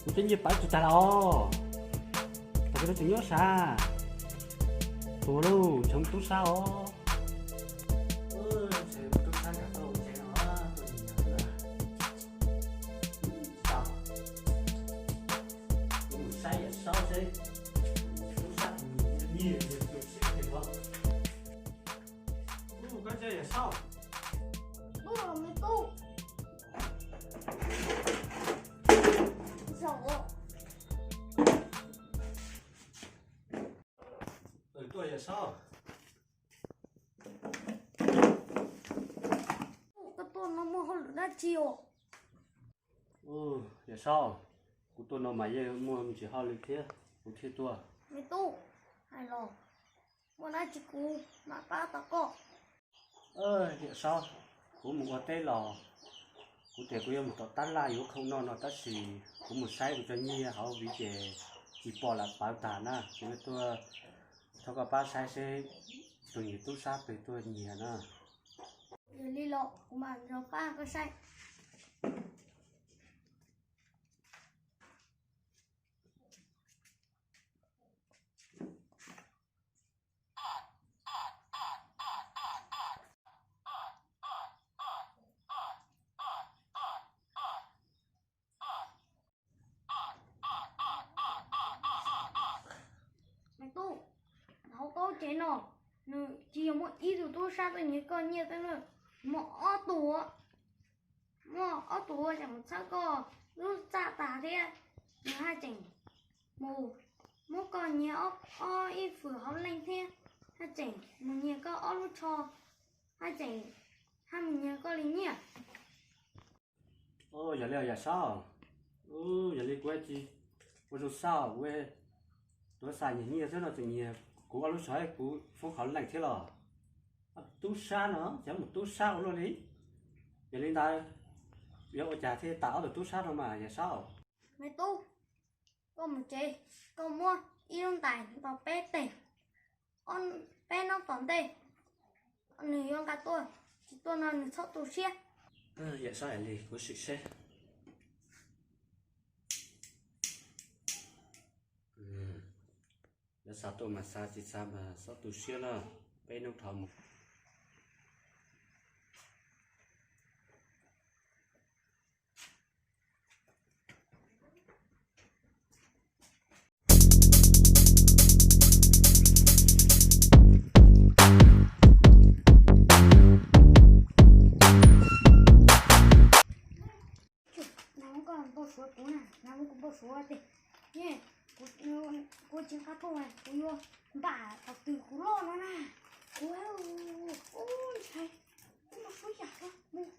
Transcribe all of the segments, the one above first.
Kuv cov nyiaj pab tsis tag los, pom koj tseem nyob sav, tuag lauj, ntshe mus tub sab os. Ntshe mus tub sab nram toj tsev no, tuaj nyiag xwb. Tsis tau, kuv mus saib Yawm Saub seb tub sab nyiag nyiag nyiag nyiag nyiag. Ub, koj tsis Yawm Saub? Ub, me tub. Zaum. Tuaj Yawm Saub. Koj tuaj no muaj hauj lwm dab tsi os? Yawm Saub, kuv tuaj no mas yeej muaj me ntsis hauj lwm thiab kuv thiaj tuaj. Me tub, hais los, muaj dab tsi kuv mam pab tau koj. Yawm Saub, kuv mus ua teb los, kuv tias kuv yuav mus tom tab laj yuav khoom noj no tab sis kuv mus saib kuv cov nyiaj hauv viv ces tsis pom lawm, pawv tag na. Kuv tuaj thov koj pab saib seb tus nyiag tub sab twg tuaj nyiag na. Yog li los kuv mam los pab koj saib. Me tub, hauv tub tsev no, nws tsis yog muaj ib tug tub sab tuaj nyiag koj nyiaj xwb na, muaj ob tug, muaj ob tug uas tseem mus txhawb koj lub txaj tas thiab, nws haj tseem mus muab koj nyiag ob ib fwm hauv leej thiab, haj tseem mus nyiag koj ob lub tsho, haj tseem haj mus nyiag koj li nyiaj. Yog li Yawm Saub, yog li kuv tsis ua zoo xauj, kuv tuav xav nyiag nyiaj xwb no tseem nyiag kuv ob lub tsho, kuv foob qhov leej thiab los. Tub sab no ces mus tub sab ua luaj li. Yog li ntawd yuav ua cas thiaj tas ob tug tub sab no mas Yawm Saub? Me tub, koj mus tsev, koj muab ib lub ntais ntaus peb teg, peb hnub tom ntej nws yuav nqa tuaj, tsis tuaj no nws txhob tu siab. Yawm Saub, li kuv sim seb. Lawv xa tuaj mas xa, tsis xa mas txhob tu siab na. Peb hnub dhau mus. Nag hmo koj npau suav kuv na, nag hmo kuv npau suav tias, kuv Kuv tsis nqa tuaj, kuv yuav npam thaum twg kuv loj no na. Kuv ntshai, kuv mus suab yam no mus.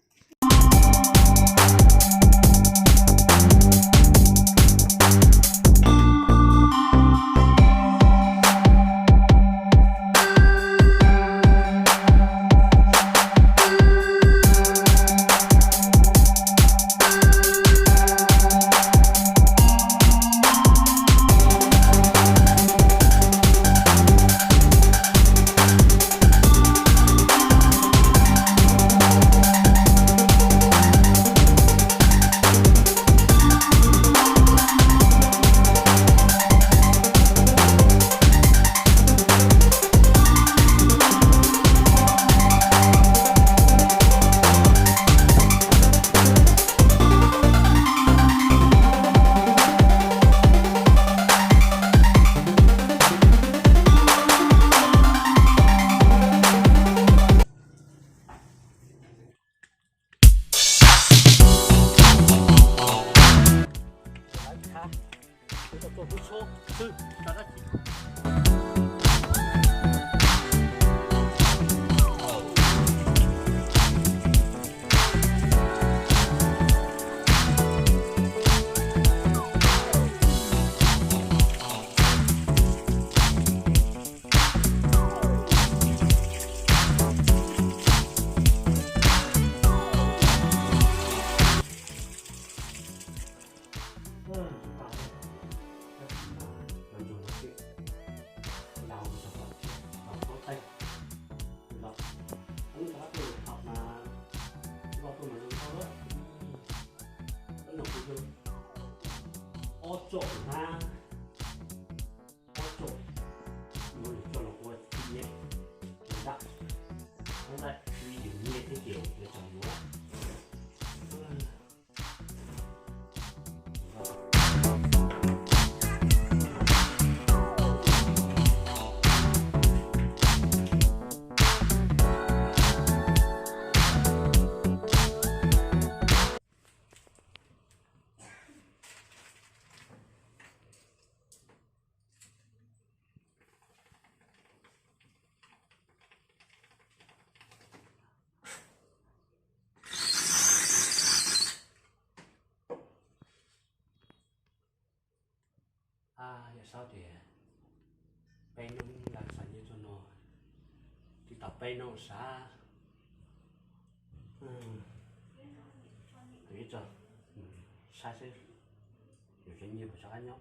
Ob tsom na, ob tsom, yuav lwm tsom los ua tib nyiaj, ua dab, ua dab tsis yus nyiaj thiab ces yuav tsom yuav. Yog saib tias peb hnub lawv xav nyiaj txog no, tsis tau peb hnub xav. Saib seb, yuav cov nyiaj puas rov qab nyob.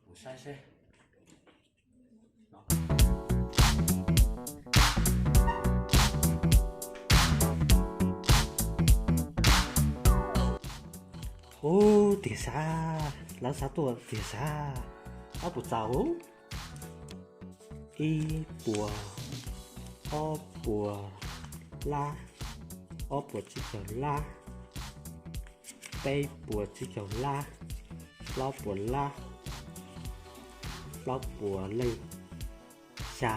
Kuv saib seb. Ub, tiag sab, lawv xav tuaj tiag sab. Ob puas txaus? Ib puas, ob puas lab, ob puas tsib caug lab, peb puas tsib caug lab, plaub puas lab, plaub puas leej xya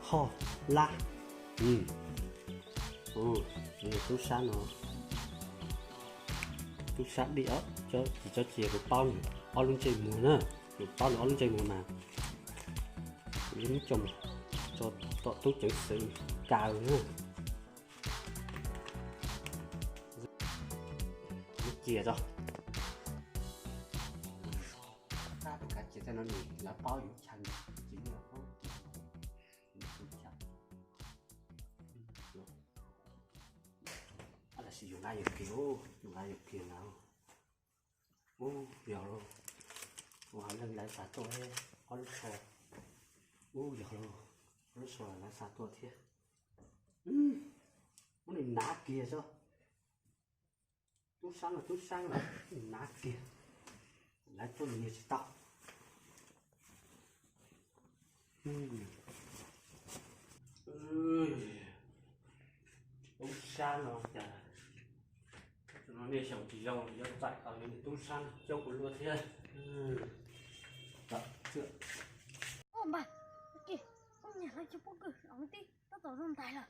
hoj lab. Tub sab no, tub sab dib, tsis tsob cia, kuv paub nws ob lub ntsej muag na, kuv paub nws ob lub ntsej muag mas kuv yuav muab coj mus tso tom tub ceev xwm kaw na. Muab cia tso. Tab tom kav cia tej no nws lawv paub yus chaw, tsis muaj paub. Tab sis yus nqa yus kiag, yus nqa yus kiag na. Ub, yog lauj, ua leej lawv xav tuaj ob lub tsho. Ub, yog lauj, ob lub tsho lawv xav tuaj thiab. Muab nws hnav kiag tso. Tub sab los tub sab los, nws hnav kiag, lawv tuaj nyiag tsis tau. Tub sab no cas, nej xyaum tsis zoo, yuav txais tau tub sab coj kuv luaj thiab. Npawg, koj niam lawv cov pob kws los tib tab tom zoo ntais lawm.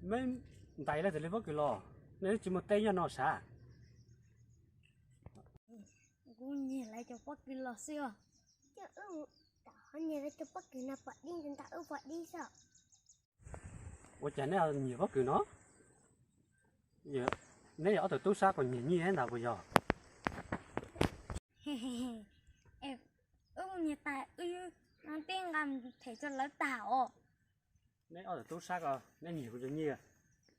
Meb ntais leej twg li pob kws los, nej twb tsis muaj teb nyob no sav? Kuv nyiag lawv cov pob kws los xwb os. Nyiag lawv cov pob kws no pom dib ntawd wb pom dib xwb. Ua cas neb nyiag pob kws no? Neb yog ob tug tub sab puas nyiag nyiaj ntag puas yog? Wb nyiag tas wb tib nqa them rau lawv tag os. Neb ob tug tub sab ko neb nyiag kuv cov nyiaj,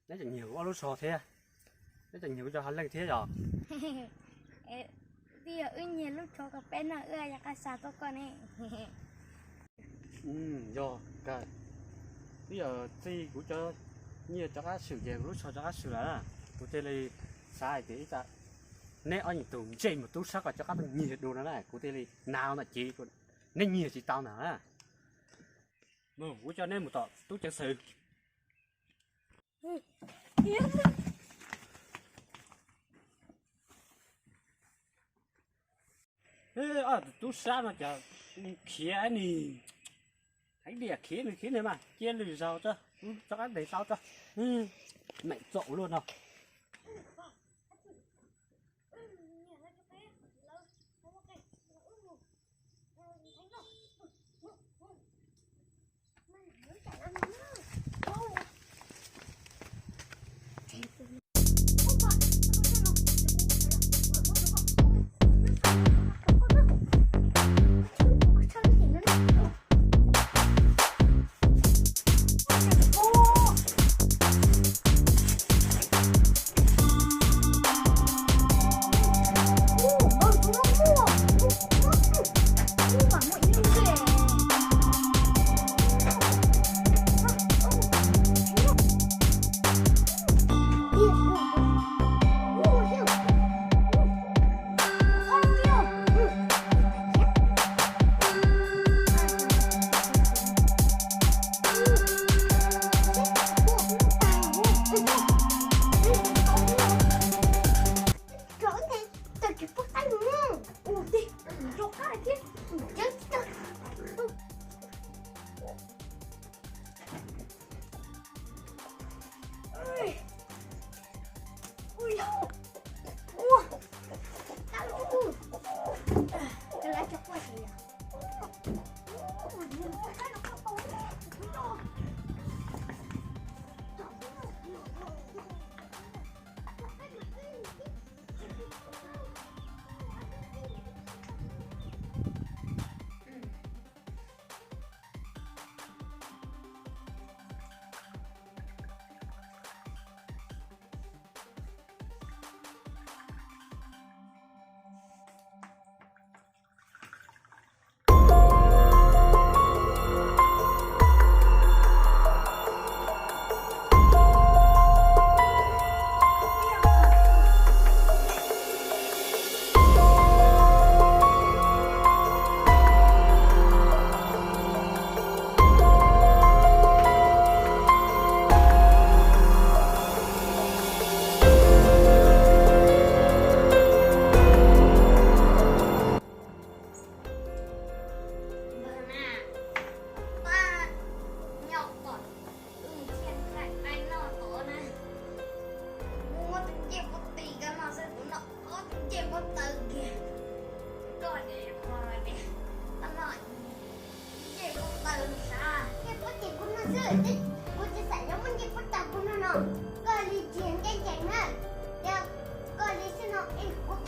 neb tseem nyiag kuv ob lub tsho thiab, neb tseem nyiag kuv cov hav leej thiab yog? Twb yog wb nyiag lub tsho ko peb no wb yuav qab xa tuaj koj ne. Yog kawg, twb yog txij kuv cov nyiaj rov qab swm ces kuv lub tsho rov qab swm lawm na. Kuv thiaj li xav hais tias ib tsam neb ob tug ntsej muag tub sab ko rov qab tuaj nyiag dua no na, kuv thiaj li hnav no ces neb nyiag tsis tau ntag na. Mus, kuv coj neb mus tom tub ceev xwm. Ob tug tub sab no cas khiav ni, heev tiag, khiav nws khiav nws mas cia lwm zaus tso, rov qab ntes tau tso, meem txaum luaj no. Npawg na, pab nyob kom wb thiaj thaij qaib noj tod na. Muab tus ncej puab tis koj noj xwb, kuv noj ob tus ncej puab taws kiag. Koj ces qhov tias koj noj ncej puab taws sav. Ncej puab tis kuv noj xwb, kuv tsis xav yuav muab ncej puab taws kuv noj no. Koj li tsis yog ncaj ncees na. Yog koj li xwb no es kuv